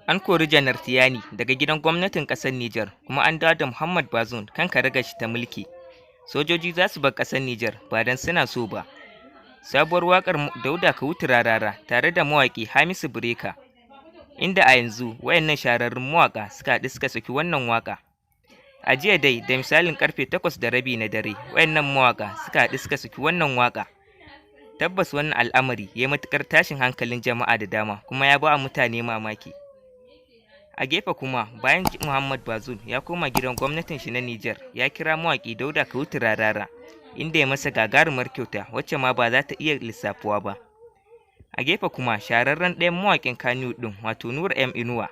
An kori Janar Tiyani daga gidan gwamnatin ƙasar Nijar, kuma an dawo da Muhammad Bazoum kan karagar shi ta mulki. Sojoji za su bar ƙasar Nijar ba don suna so ba. Sabuwar waƙar Dauda Kahutu Rarara tare da mawaƙi Hamisu Breaker, inda a yanzu wayannan shahararrun mawaƙa suka haɗu suka saki wannan waƙa. A jiya dai, da misalin karfe 8:30 na dare, wayannan mawaƙa suka haɗu suka saki wannan waƙa. Tabbas wannan al'amari ya yi matuƙar tashin hankalin jama'a da dama, kuma ya ba mutane mamaki. A gefe kuma, bayan Muhammad Bazoum ya koma gidan gwamnatin shi na Nijar, ya kira mawaƙi Dauda Kahutu Rarara, inda ya masa gagarumar kyauta wacce ma ba za ta iya lissafuwa ba. A gefe kuma, shahararren ɗayan mawaƙin Kannywood ɗin, wato Nura M Inuwa,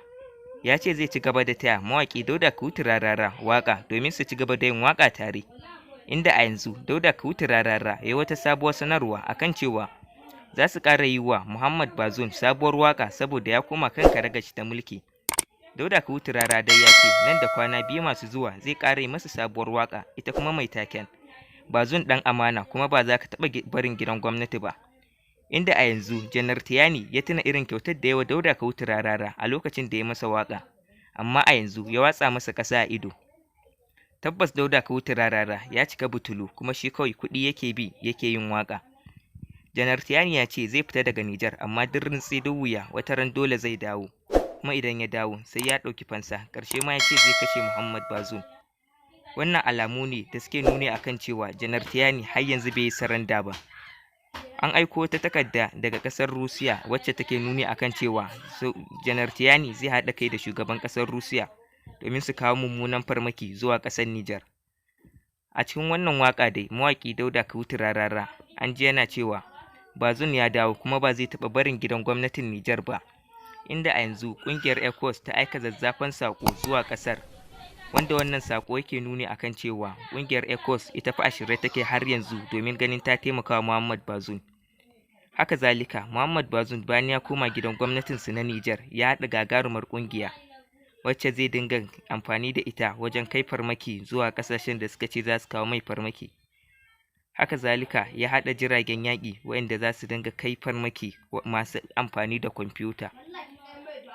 ya ce zai ci gaba da taya mawaƙi Dauda Kahutu Rarara waƙa domin su ci gaba da yin waƙa tare. Inda a yanzu Dauda Kahutu Rarara ya yi wata sabuwar sanarwa akan cewa za su ƙara yi wa Muhammad Bazoum sabuwar waƙa saboda ya koma kan karagar shi ta mulki. Dauda Kahutu Rarara dai ya ce nan da kwana 2 masu zuwa zai ƙara yi masa sabuwar waƙa, ita kuma mai taken Bazoum ɗan amana kuma ba za ka taɓa barin gidan gwamnati ba. Inda a yanzu Janar Tiyani ya tuna irin kyautar da ya wa Dauda Kahutu Rarara a lokacin da ya masa waƙa, amma a yanzu ya watsa masa ƙasa a ido. Tabbas Dauda Kahutu Rarara ya cika butulu, kuma shi kawai kuɗi yake bi yake yin waƙa. Janar Tiyani ya ce zai fita daga Nijar, amma duk rintsi duk wuya wata ran dole zai dawo. Kuma idan ya dawo sai ya ɗauki fansa, ƙarshe ma ya ce zai kashe Muhammad Bazoum. Wannan alamu ne da suke nuni akan cewa Janar Tiyani har yanzu bai yi saranda ba. An aiko wata takarda daga ƙasar Rusiya wacce take nuni akan cewa Janar Tiyani zai haɗa kai da shugaban ƙasar Rusiya domin su kawo mummunan farmaki zuwa ƙasar Nijar. A cikin wannan waƙa dai, mawaƙi Dauda Kahutu Rarara an ji yana cewa Bazoum ya dawo kuma ba zai taɓa barin gidan gwamnatin Nijar ba. Inda a yanzu ƙungiyar ECOWAS ta aika zazzafan saƙo zuwa ƙasar, wanda wannan saƙo yake nuni akan cewa ƙungiyar ECOWAS ita fa a shirye take har yanzu domin ganin ta taimaka wa Muhammad Bazoum. Haka zalika, Muhammad Bazoum bayan ya koma gidan gwamnatinsu na Nijar ya haɗa gagarumar ƙungiya wacce zai dinga amfani da ita wajen kai farmaki zuwa ƙasashen da suka ce za su kawo mai farmaki. Haka zalika, ya haɗa jiragen yaƙi waɗanda za su dinga kai farmaki masu amfani da kwamfuta.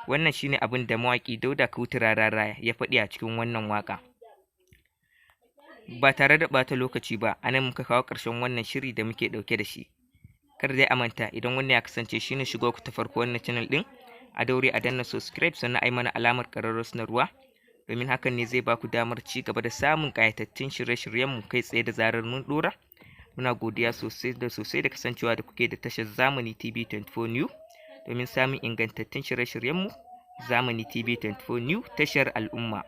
Wannan shine abin da mawaƙi Dauda Kahutu Rarara ya faɗi a cikin wannan waƙa. Ba tare da ɓata lokaci ba, a nan muka kawo ƙarshen wannan shiri da muke ɗauke da shi. Kar dai a manta, idan wannan ya kasance shine shigo ku ta farko wannan channel ɗin, a daure a danna subscribe, sannan a yi mana alamar ƙararrawar sanarwa, domin hakan ne zai ba ku damar ci gaba da samun ƙayatattun shirye-shiryenmu kai tsaye da zarar mun ɗora. Muna godiya sosai da sosai da kasancewa da kuke da tashar Zamani TV 24 New domin samun ingantattun shirye-shiryenmu. Zamani TV 24 New, tashar al'umma.